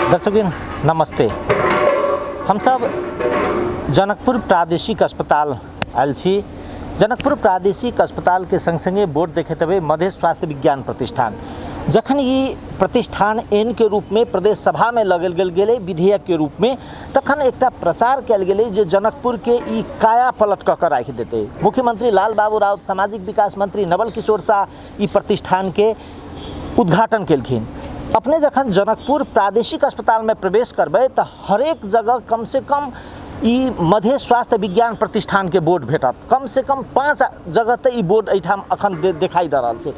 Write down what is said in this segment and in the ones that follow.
दर्शकवृन्द नमस्ते। हमसब जनकपुर प्रादेशिक अस्पताल आयल छी। जनकपुर प्रादेशिक अस्पताल के संग संगे बोर्ड देखैत हेबै मधेश स्वास्थ्य विज्ञान प्रतिष्ठान। जखन ई प्रतिष्ठान एन के रूप में प्रदेश सभा में लगल गेल गेलै विधेयक के रूप में, तखन एकटा प्रचार कयल गेलै जे जनकपुर के ई काया पलट कऽ के राखि देतै। मुख्यमंत्री लाल बाबू राउत, सामाजिक विकास मंत्री नवल किशोर शाह ई प्रतिष्ठान के उद्घाटन केलखिन। अपने जखन जनकपुर प्रादेशिक अस्पतालमे प्रवेश करबै तऽ हरेक जगह कम से कम ई मधेश स्वास्थ्य विज्ञान प्रतिष्ठानके बोर्ड भेटत। कम से कम 5 जगह तऽ ई बोर्ड एहिठाम अखन देखाइ दऽ रहल छै।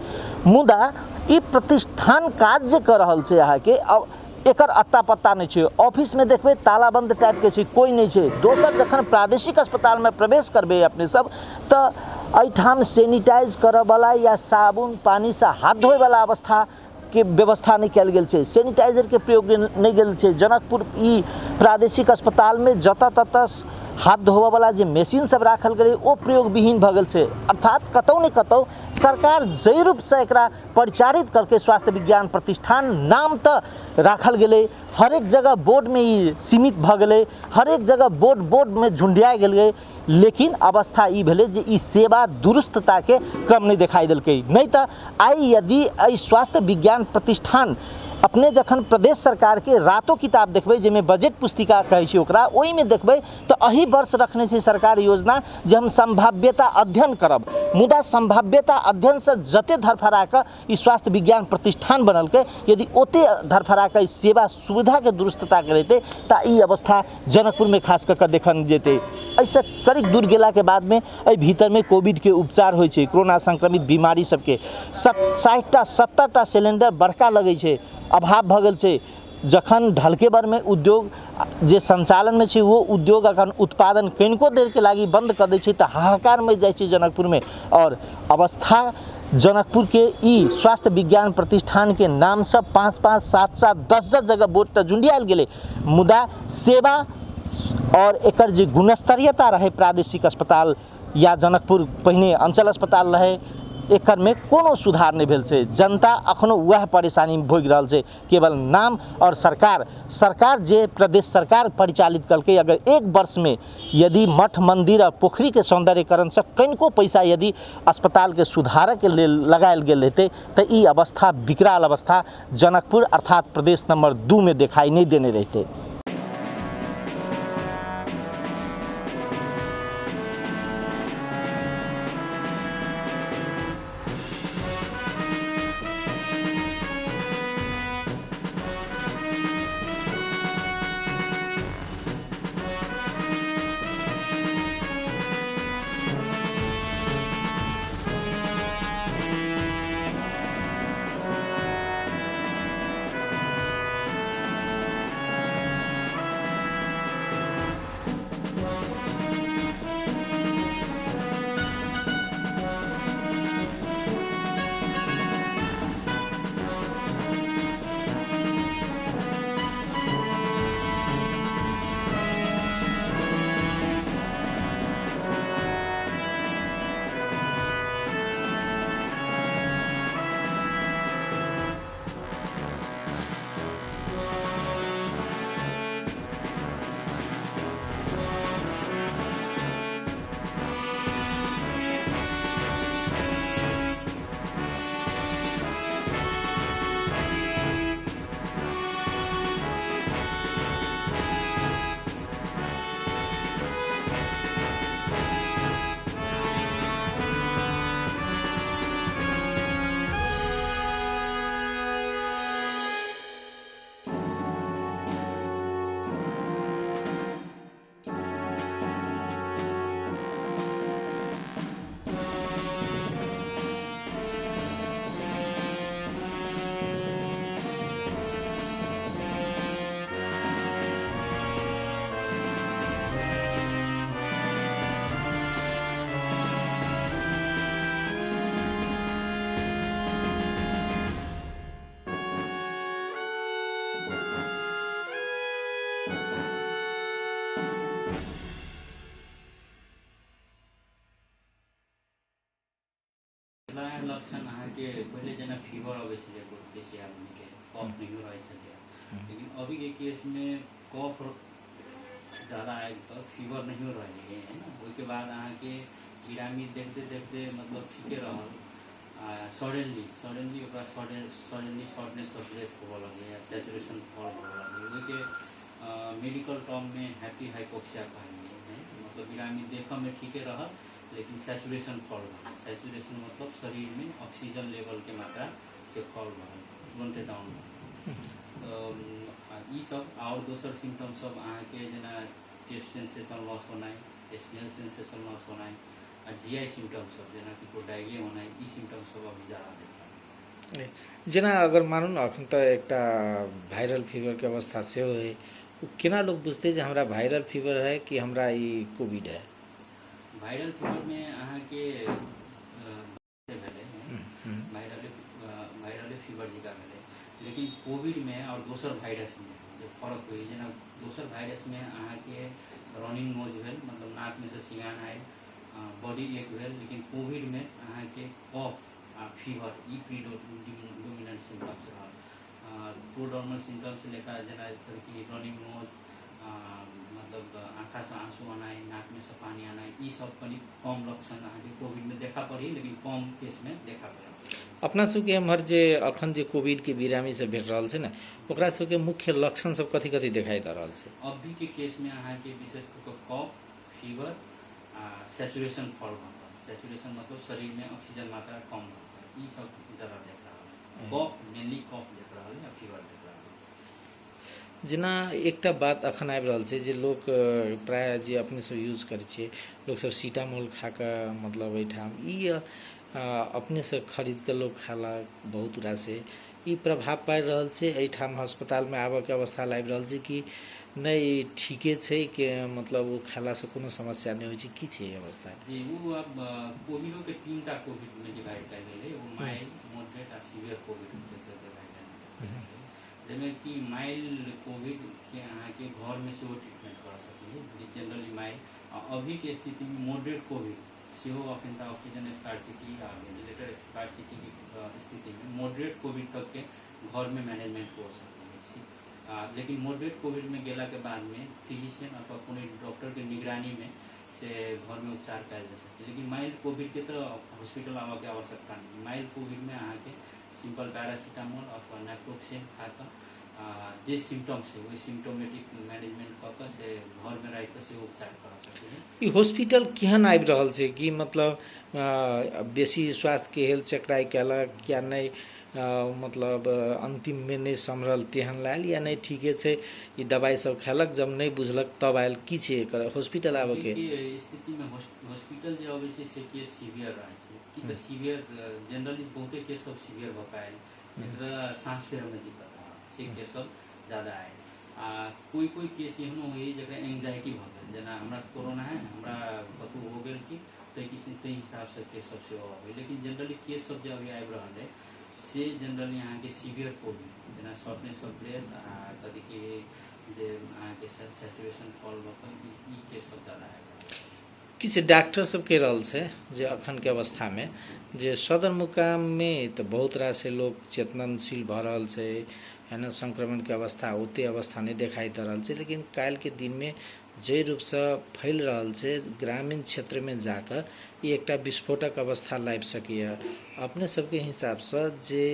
मुदा ई प्रतिष्ठान काज जे कऽ रहल छै अहाँके, अब एकर अत्ता पत्ता नहि छै। ऑफिसमे देखबै तालाबन्द टाइपके छै, कोइ नहि छै। दोसर जखन प्रादेशिक अस्पतालमे प्रवेश करबै अपने सब तऽ एहिठाम सैनिटाइज करऽवला या साबुन पानिसँ हाथ धोयवला अवस्थाके व्यवस्था नहि कयल गेल छै, सैनिटाइजरके प्रयोग नहि गेल छै। जनकपुर ई प्रादेशिक अस्पतालमे जतऽ ततऽ हाथ धोबऽवला जे मशीन सब राखल गेलै ओ प्रयोगविहीन भऽ गेल छै। अर्थात कतहु ने कतहु सरकार जाहि रूपसँ एकरा परिचारित करके स्वास्थ्य विज्ञान प्रतिष्ठान नाम तऽ राखल गेलै, हरेक जगह बोर्डमे ई सीमित भऽ गेलै, हरेक जगह बोर्डमे झुंडिया गेलै, लेकिन अवस्था ई भेलै जे ई सेवा दुरुस्तताके क्रम नहि देखाइ देलकै। नहि तऽ आइ यदि एहि स्वास्थ्य विज्ञान प्रतिष्ठान अपने जखन प्रदेश सरकारके रातो किताब देखबै, जाहिमे बजट पुस्तिका कहै छै ओकरा, ओहिमे देखबै तऽ एहि वर्ष रखने छै सरकार योजना जे हम सम्भाव्यता अध्ययन करब। मुदा सम्भाव्यता अध्ययनसँ जते धरफड़ा कऽ ई स्वास्थ्य विज्ञान प्रतिष्ठान बनलकै, यदि ओते धरफड़ा कऽ ई सेवा सुविधाके दुरुस्तता रहितै तऽ ई अवस्था जनकपुरमे खास कऽ कऽ देखल जेतै। एहिसँ करीब दूर गेलाके बादमे एहि भीतरमे कोविडके उपचार होइ छै, कोरोना संक्रमित बीमारी सबके 60टा 70टा सिलेंडर बड़का लगै छै, अभाव भऽ गेल छै। जखन ढलकेबरमे उद्योग जे सञ्चालनमे छै ओ उद्योग अखन उत्पादन कनिको देरके लागि बन्द कऽ दै छै तऽ हाहाकार मचि जाइ छै जनकपुरमे। आओर अवस्था जनकपुरके ई स्वास्थ्य विज्ञान प्रतिष्ठानके नामसँ 5 5 7 7 10 10 जगह बोर्ड तऽ झुंडियायल गेलै, मुदा सेवा आओर एकर जे गुणस्तरीयता रहै प्रादेशिक अस्पताल या जनकपुर पहिने अञ्चल अस्पताल रहै, एकरमे कोनो सुधार नहि भेल छै। जनता अखनो वएह परेशानी भोगि रहल छै, केवल नाम। आओर सरकार जे प्रदेश सरकार परिचालित कलकै, अगर एक वर्षमे यदि मठ मन्दिर आओर पोखरिके सौन्दर्यकरणसँ कनिको पैसा यदि अस्पतालके सुधारके लेल लगायल गेल रहितै तऽ ई अवस्था, विकराल अवस्था जनकपुर अर्थात प्रदेश नंबर 2 में देखाई नहीं देने रहते। लक्षण अहाँके पहिले जेना फीवर अबै छलै बहुत बेसी आदमीके, कफ नहियो रहै छलै, लेकिन अभीके केसमे कफ ज्यादा आबि कऽ फीवर नहियो रहै है ने, ओहिके बाद अहाँके बिरामी देखते देखते मतलब ठीके रहल आ सडनली सडनली ओकरा सडनली शॉर्टनेस ऑफ ब्रेथ होबऽ लगैए, सैचुरेशन फॉल होबऽ लगैए। ओहिके मेडिकल टर्ममे हैप्पी हाइपोक्सिया कहल है। मतलब बिरामी देखऽमे ठीके रहल लेकिन सैचुरेशन फॉल भऽ गेल। सैचुरेशन मतलब शरीरमे ऑक्सीजन लेवलके मात्रा से फॉल भऽ गेल, तुरन्ते डाउन भऽ गेल। तऽ ई सब आओर दोसर सिम्टम सब अहाँके जेना टेस्ट सेंसेशन लॉस होनाइ, स्मेल सेंसेशन लॉस होनाइ आ जीआई सिम्टम सब जेना ककरो डायरिया होनाइ, ई सिम्टम सब अभी ज्यादा देख रहल। जेना अगर मानू ने अखन तऽ एकटा वायरल फीवरके अवस्था सेहो है, ओ केना लोक बुझतै जे हमरा वायरल फीवर है कि हमरा ई कोविड है? वायरल फीवरमे अहाँके भेलै, वायरले वायरले फीवर जकाँ भेलै, लेकिन कोविडमे आओर दोसर वायरसमे जे फरक होइ, जेना दोसर वायरसमे अहाँके रनिंग नोज भेल, मतलब नाकमे से सियान आयल, बॉडी एक भेल, लेकिन कोविडमे अहाँके कफ आ फीवर ई प्रीडोमिनेंट सिम्टम्स रहल। प्रोडोमिनेंट सिम्टम्स लेखा जेना कि रनिंग नोज, मतलब आँखासँ आँसू आनाइ, नाकमे से पानी आनाइ, ई सब कनि कम लक्षण अहाँके कोविडमे देखा पड़ी, लेकिन कम केसमे देखा पड़े। अपना सबके एम्हर जे अखन जे कोविडके बिरामी सब भेट रहल छै ने, ओकरा सबके मुख्य लक्षण सब कथी कथी देखाइ दऽ रहल छै? अभीके केसमे अहाँके विशेष कऽ कऽ कफ, फीवर आ सैचुरेशन फॉल भऽ गेल। सैचुरेशन मतलब शरीरमे ऑक्सीजन मात्रा कम भऽ गेल, ई सब ज्यादा देख रहल है। कफ, मेनली कफ देख रहल है आ फीवर देख रहल है। जेना एकटा बात अखन आबि रहल छै जे लोक प्रायः जे अपने सब यूज करै छियै, लोकसब सीतामोल खा कऽ मतलब एहिठाम ई अपनेसँ खरीद कऽ लोक खेलक बहुत रासे ई प्रभाव पाड़ि रहल छै एहिठाम अस्पतालमे आबऽके अवस्था लाबि रहल छै कि नहि ई ठीके छै कि मतलब ओ खेलासँ कोनो समस्या नहि होइ छै, की छै ई अवस्था? जी, ओ आब कोविडोके 3टा कोविडमे डिवाइड कयल गेलै, ओ माइल्ड, मॉडरेट आ सीवियर कोविड डिवाइड कयल गेलै, जाहिमे कि माइल्ड कोविडके अहाँके घरमे सेहो ट्रीटमेंट करा सकैए जनरली माइल्ड। आ अभीके स्थितिमे मॉडरेट कोविड सेहो अखन तऽ ऑक्सीजन स्कार्सिटी आ वेंटिलेटर स्कार्सिटीके स्थितिमे मॉडरेट कोविड तकके घरमे मैनेजमेंट हो सकैए। लेकिन मॉडरेट कोविडमे गेलाके बादमे फिजिशियन अथवा कोनो डॉक्टरके निगरानीमे से घरमे उपचार कयल जा सकैए। लेकिन माइल्ड कोविडके तऽ हॉस्पिटल आबऽके आवश्यकता नहि। माइल्ड कोविडमे अहाँके सिम्पल पैरासीटामोल अथवा नेप्रोक्सेन खा कऽ जे सिम्टम्स छै ओहि सिम्टोमेटिक मैनेजमेंट कऽ कऽ से घरमे राखि कऽ सेहो उपचार करा सकैए। ई हॉस्पिटल केहन आबि रहल छै कि मतलब बेसी स्वास्थ्यके हेल्थ चेकराइ कयलक या नहि, मतलब अन्तिममे नहि सम्हरल तेहन लायल या नहि ठीके छै ई दबाइ सब खेलक जब नहि बुझलक तब आयल, की छै एकर हॉस्पिटल आबऽके स्थितिमे? हॉस्पिटल जे अबै छै से केस सीवियर रहै छै कि तऽ सीवियर जनरली बहुते केस सब सीवियर भऽ कऽ आयल, जकरा साँस फेरऽमे दिक्कत रहल से केस सब ज्यादा आयल। आ कोइ कोइ केस एहनो होइ जकरा एंग्जाइटी भऽ गेल, जेना हमरा कोरोना है, हमरा कतहु हो गेल कि ताहि हिसाबसँ केस सब सेहो अबै। लेकिन जनरली केस सब जे अभी आबि रहल है से जनरली अहाँके सीवियर कोविड, जेना शॉर्टनेस ऑफ ब्रेथ आ कथी कि जे अहाँके सैचुरेशन फॉल भऽ कऽ ई केस सब ज्यादा आबि रहल है। किछु डॉक्टर सब कहि रहल छै जे अखनके अवस्थामे जे सदर मुकाममे तऽ बहुत रास लोक चेतनशील भऽ रहल छै है ने, संक्रमणके अवस्था ओते अवस्था नहि देखाइ दऽ रहल छै, लेकिन काल्हिके दिनमे जाहि रूपसँ फैल रहल छै ग्रामीण क्षेत्रमे जाकऽ ई एकटा विस्फोटक अवस्था लाबि सकैए। अपने सबके हिसाबसँ जे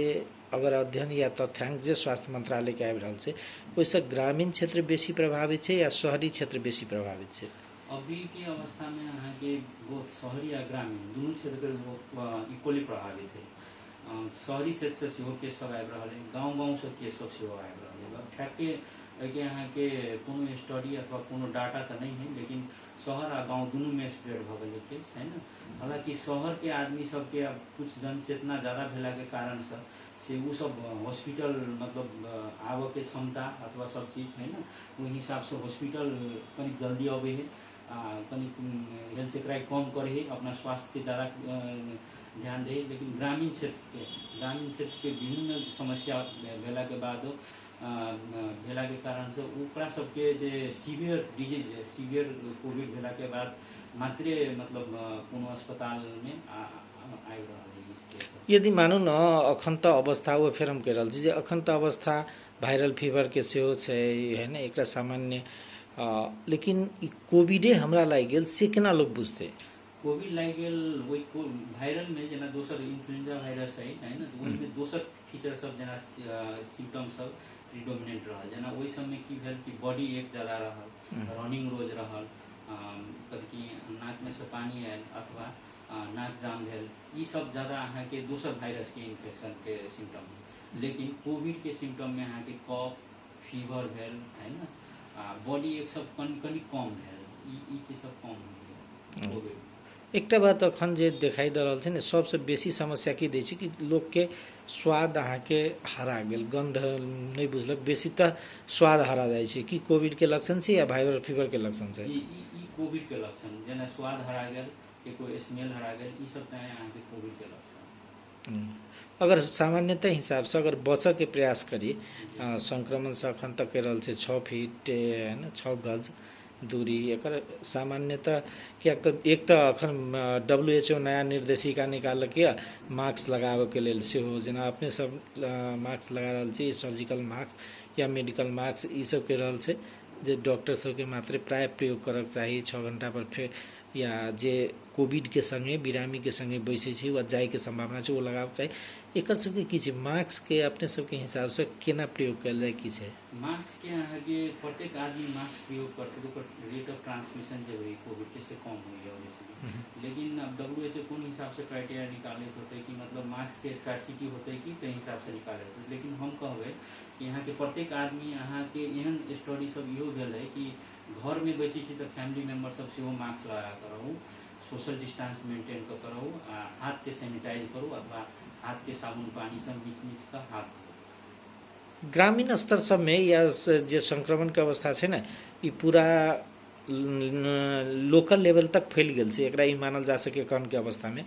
अगर अध्ययन या तथ्यांक जे स्वास्थ्य मन्त्रालयके आबि रहल छै ओहिसँ ग्रामीण क्षेत्र बेसी प्रभावित छै या शहरी क्षेत्र बेसी प्रभावित छै? अभीके अवस्थामे अहाँके बहुत शहरी आ ग्रामीण दुनू क्षेत्रके लोक इक्वली प्रभावित है। शहरी क्षेत्रसँ सेहो केस सब आबि रहल है, गाँव गाँवसँ केस सब सेहो आबि रहल है। अब ठेकके एहिके अहाँके कोनो स्टडी अथवा कोनो डाटा तऽ नहि है, लेकिन शहर आ गाँव दुनूमे स्प्रेड भऽ गेलै केस है ने। हालाँकि शहरके आदमी सबके आब कुछ जनचेतना ज्यादा भेलाके कारणसँ से ओ सब हॉस्पिटल मतलब आबऽके क्षमता अथवा सब चीज है ने, ओहि हिसाबसँ हॉस्पिटल कनि जल्दी अबै है आ कनि हेल्थ चेकराइ कम करै है, अपना स्वास्थ्यके ज्यादा ध्यान दै है। लेकिन ग्रामीण क्षेत्रके विभिन्न समस्या भेलाके बादो भेलाके कारणसँ ओकरा सबके जे सीवियर डिजीज सीवियर कोविड भेलाके बाद मात्रे मतलब कोनो अस्पतालमे आबि रहल है। यदि मानू न अखन तऽ अवस्था ओ फेर हम कहि रहल छी जे अखन तऽ अवस्था वायरल फीवरके सेहो छै है ने एकटा सामान्य। लेकिन ई कोविडे हमरा लागि गेल से केना लोक बुझतै? कोविड लागि गेल ओहि वायरलमे जेना दोसर इन्फ्लुएंजा वायरस है ने, तऽ ओहिमे दोसर फीचर सब जेना सिम्टम सब प्रिडोमिनेंट रहल। जेना ओहि सबमे की भेल कि बॉडी एक ज्यादा रहल, रनिंग रोज रहल, कथी कि नाकमे से पानी आयल अथवा नाक जाम भेल, ई सब ज्यादा अहाँके दोसर वायरसके इन्फेक्शनके सिम्टम है। लेकिन कोविडके सिम्टममे अहाँके कफ, फीवर भेल है ने, आ बॉडी एक सब कनि कनि कम भेल, ई चीज सब कम होइए कोविड। एकटा बात अखन जे देखाइ दऽ रहल छै ने, सबसँ बेसी समस्या की दै छै कि लोकके स्वाद अहाँके हरा गेल, गन्ध नहि बुझलक, बेसी तऽ स्वाद हरा जाइ छै। की कोविडके लक्षण छै या वायरल फीवरके लक्षण छै? जी, ई कोविडके लक्षण, जेना स्वाद हरा गेल, केकरो स्मेल हरा गेल, ई सब तऽ अहाँके कोविडके लक्षण। अगर सामान्यतः हिसाबसँ अगर बचऽके प्रयास करी, संक्रमणसँ अखन तक कहि रहल छै 6 फीट है ने, 6 गज दूरी, एकर सामान्यतः किएक तऽ एक तऽ अखन WHO नया निर्देशिका निकाललक यऽ मास्क लगाबऽके लेल सेहो, जेना अपने सब मास्क लगा रहल छी, सर्जिकल मास्क या मेडिकल मास्क, ई सब कहि रहल छै जे डॉक्टर सबके मात्रे प्राय प्रयोग करऽके चाही 6 घंटा पर फेर, या जे कोविडके सङ्गे बिरामीके सङ्गे बैसै छै वा जाइके सम्भावना छै ओ लगाबऽके चाही। एकर सबके की छै मास्कके अपने सबके हिसाबसँ केना प्रयोग कयल जाय, की छै? मास्कके अहाँके प्रत्येक आदमी मास्क प्रयोग करतै तऽ ओकर रेट ऑफ ट्रांसमिशन जे होइ कोविडके से कम होइए ऑब्वियसली। लेकिन अब WHO कोन हिसाबसँ क्राइटेरिया निकालैत होतै कि मतलब मास्कके स्कार्सिटी होतै कि ताहि हिसाबसँ निकालैत होतै। लेकिन हम कहबै कि अहाँके प्रत्येक आदमी अहाँके एहन स्टडी सब इहो भेल है कि घरमे बैसै छी तऽ फैमिली मेम्बर सब सेहो मास्क लगा कऽ रहू, सोशल डिस्टेंस मेंटेन कऽ कऽ रहू, आ हाथके सैनिटाइज करू अथवा हाथके साबुन पानीसँ मीच मीच कऽ हाथ धोउ। ग्रामीण स्तर सबमे या जे संक्रमणके अवस्था छै ने, ई पूरा लोकल लेवल तक फैल गेल छै, एकरा ई मानल जा सकै एखनके अवस्थामे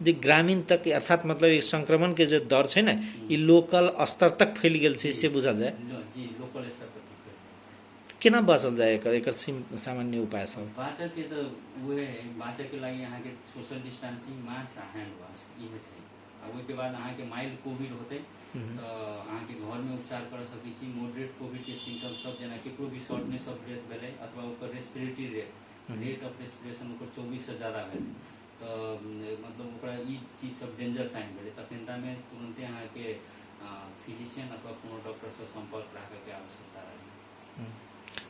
जे ग्रामीण तक, अर्थात मतलब ई संक्रमणके जे दर छै ने ई लोकल स्तर तक फैल गेल छै से बुझल जाय। जी, लोकल स्तर तक फैल गेल। केना बचल जाय एकर एकर सामान्य उपाय सब? बाँचऽके तऽ उहे है, बाँचऽके लागि अहाँके सोशल डिस्टेंसिंग, मास्क आ हैंड वाश इहे छै। आ ओहिके बाद अहाँके माइल्ड कोविड होतै तऽ अहाँके घरमे उपचार कर सकै छी। मॉडरेट कोविडके सिम्टम सब जेना केकरो भी शॉर्टनेस ऑफ ब्रेथ भेलै अथवा ओकर रेस्पिरेटरी रेट ऑफ रेस्पिरेशन ओकर 24 से ज्यादा भेलै तऽ मतलब ओकरा ई चीज सब डेंजर साइन भेलै, तखनतामे तुरन्ते अहाँके फिजिशियन अथवा कोनो डॉक्टरसँ सम्पर्क राखैके आवश्यकता रहै।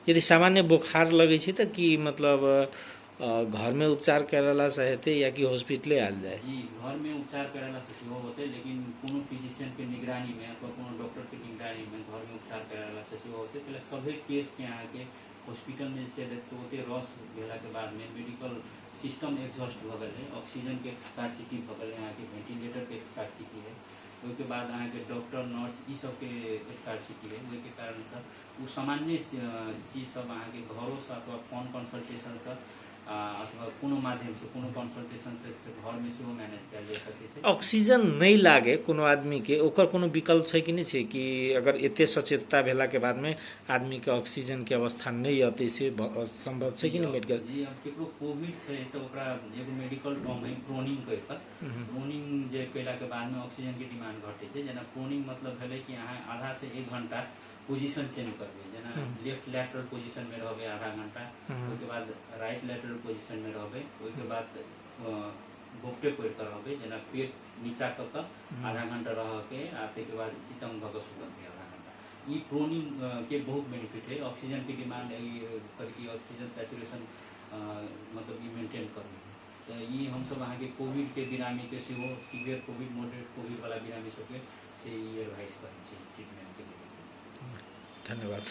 यदि सामान्य बोखार लगै छै तऽ की मतलब घरमे उपचार करेलासँ हेतै या कि हॉस्पिटले आयल जाय? जी, घरमे उपचार करेलासँ सेहो होतै, लेकिन कोनो फिजिशियनके निगरानीमे अथवा कोनो डॉक्टरके निगरानीमे घरमे उपचार करेलासँ सेहो होतै। पहिले सभे केसके अहाँके हॉस्पिटलमे जे छै ओते रश भेलाके बादमे मेडिकल सिस्टम एग्जॉस्ट भऽ गेलै, ऑक्सीजनके स्कार्सिटी भऽ गेलै, अहाँके वेंटिलेटरके स्कार्सिटी है, ओहिके बाद अहाँके डॉक्टर नर्स ई सबके स्कार्सिटी है। ओहिके कारणसँ ओ सामान्य चीज सब अहाँके घरोसँ अथवा फोन कंसल्टेशनसँ अथवा कोनो माध्यमसँ कोनो कंसल्टेशनसँ घरमे सेहो मैनेज कयल जा सकै छै। ऑक्सीजन नहि लागे कोनो आदमीके, ओकर कोनो विकल्प छै कि नहि छै? कि अगर एते सचेतता भेलाके बादमे आदमीके ऑक्सीजनके अवस्था नहि अतै से सम्भव छै कि नहि मेडिकल? जी, अब केकरो कोविड छै तऽ ओकरा एगो मेडिकल टर्म है प्रोनिंग कहि कऽ, प्रोनिंग जे कयलाके बादमे ऑक्सीजनके डिमांड घटै छै। जेना प्रोनिंग मतलब भेलै कि अहाँ आधा से 1 घंटा पोजिशन चेंज करबै, जेना लेफ्ट लेटरल पोजिशन में रहबै आधा घंटा, ओहिके बाद राइट लेटरल पोजिशन में रहबै, ओहिके बाद गोपटे पड़ि कऽ रहबै, जेना पेट नीचा कऽ कऽ आधा घंटा रहऽके, आ ताहिके बाद चितंग भऽ कऽ सुतऽके आधा घंटा। ई प्रोनिंग के बहुत बेनिफिट है, ऑक्सीजन के डिमांड कथी ऑक्सीजन सैचुरेशन मतलब ई मेंटेन करै। तऽ ई हमसब अहाँके कोविड के बिरामी के सेहो सीवियर कोविड मॉडरेट कोविड वाला बिरामी सबके से ई एडवाइस करै छी ट्रीटमेंट के लेल। धन्यवाद।